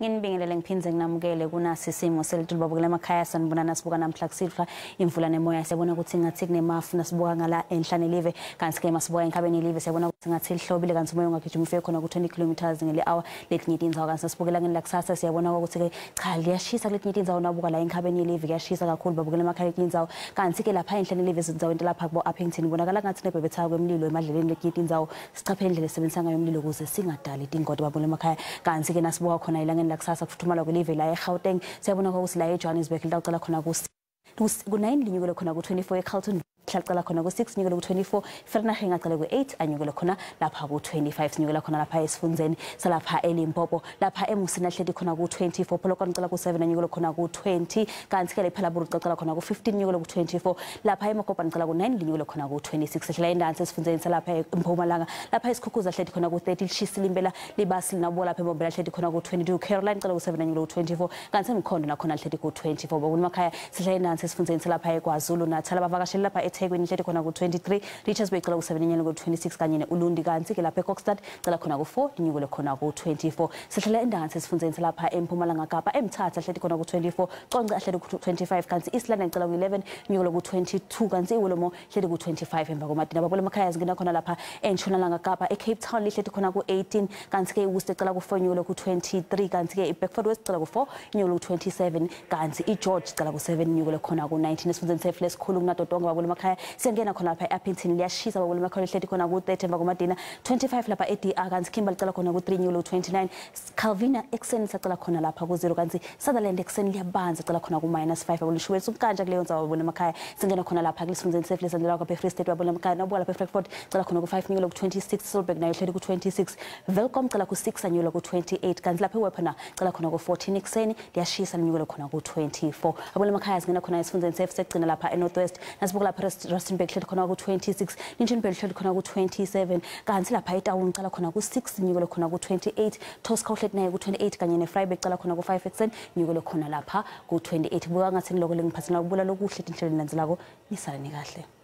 Nginibingelele ngiphindze nginamukele kunasi isimo selitulu babukela emakhaya. Sanibona. Nasibuka namhla kusihlwa, imvula nemoya, siyabona ukuthi ngathi kunemafu nasibuka ngala enhla nelive, kanti ke masibuka enkabeni yelive siyabona ukuthi ngathi lihlobile, kanti umoya ungagijima ufike khona ku-20 kilometers ngeli-hour letinye tindzawo. Kanti nasibukela ngeni lakusasa siyabona ukuthi-ke cha, liyashisa kuletinye tindzawo. Nabuka la enkabeni yelive kuyashisa kakhulu babukela emakhaya letinye tindzawo, kanti-ke lapha enhla nelive ezindzaweni lapha kubo-Upington kubonakala ngathi nebhebhethaka kwemlilo emadleleni letinye tindzawo. Sichaphe indlela esebenzisa ngayo umlilo ukuze singadali tingoti babukela emakhaya. Kanti-ke nasibuka khona elangeni lakusasa, kufuthumala kwelive la eGauteng, siyabona ukuthi la eJohannesburg litawucala khona ku-9 linyukele khona ku-24, eCarlton hlacala khona ku-6 nyukele ku-24, Vereeniging acale ku-8 anyukele khona lapha ku-25. Sinyukela khona lapha esifundzeni salapha eLimpopo, lapha eMusina hleti khona ku-24, Polokwane cala ku-7 anyukele khona ku-20, kanti-ke lePhalaborwa cala khona ku-15 nyukele ku-24, lapha eMokopane cala ku-9 linyukele khona ku-26. Sehlela endansi esifundzeni salapha eMpumalanga, lapha eSikhukhune hleti khona ku-30, lishisile impela libasi linabo. Lapha eMbombela hleti khona ku-22, Caroline cala ku-7 anyukele ku-24, kanti eMkhondo nakhona hleti ku-24 bokumakhaya. Sehlela endansi esifundzeni salapha eKwaZulu Natal, abavakasheli lapha eThekwini hleti khona ku-23, Richards Bay cala ku-7 inyukele ku-26 kanye ne-Ulundi, kanti-ke lapha eKokstad cala khona ku-4 inyukele khona ku-24. Sehlela endansi esifundzeni salapha eMpumalanga Kapa, eMthatha hleti khona ku-24, Qonce ahleli ku-25, kanti East London cala ku-11 inyukele ku-22, kanti iWillowmore hleli ku-25 emva komadina babukela emakhaya. Zingena khona lapha eNtshonalanga Kapa, eCape Town lihleti khona ku-18, kanti-ke iWorcester cala ku-4 inyukele ku-23, kanti-ke iBedford West cala ku-4 inyukele ku-27, kanti iGeorge cala ku-7 inyukele khona ku-19. Esifundzeni setfu lesikhulu kunato tonke babukela emakhaya, siyangena khona lapha e-Upington, liyashisa babukela emakhaya, lihleti khona ku-30 emva komadina, 25 lapha e-DR, kanti Kimberley cala khona ku-3 inyukele ku-29, Calvinia ekuseni sacala khona lapha ku-0, kanti Sutherland ekuseni liyabanza, cala khona ku-minus 5 akulishubelisa umkanja kuleyo ndzawo babukela emakhaya. Singena khona lapha kulesifundzeni setfu lesandzela kwapha e-Free State babukela emakhaya, nabuka lapha eFrankfurt cala khona ku-5 nyukele ku-26, Solberg nayo ihleli ku-26, Welkom cala ku-6 anyukele ku-28, kanti lapha eWepener cala khona ku-14 ekuseni liyashisa, linyukele khona ku-24 abona emakhaya. Singena khona esifundzeni setfu sekugcina lapha e-North West, nasibuka lapha Rustenburg hleli khona ku-26, Lichtenburg hleli khona ku-27, kanti lapha eTaung cala khona ku-6 linyukele khona ku-28, Tosca uhleti naye ku-28 kanye neVryburg cala khona ku-5 ekuseni linyukele khona lapha ku-28. Buka ngathi ngiloko lengiphathela kubula lokuhle tinhlelo landzelako, nisale kahle.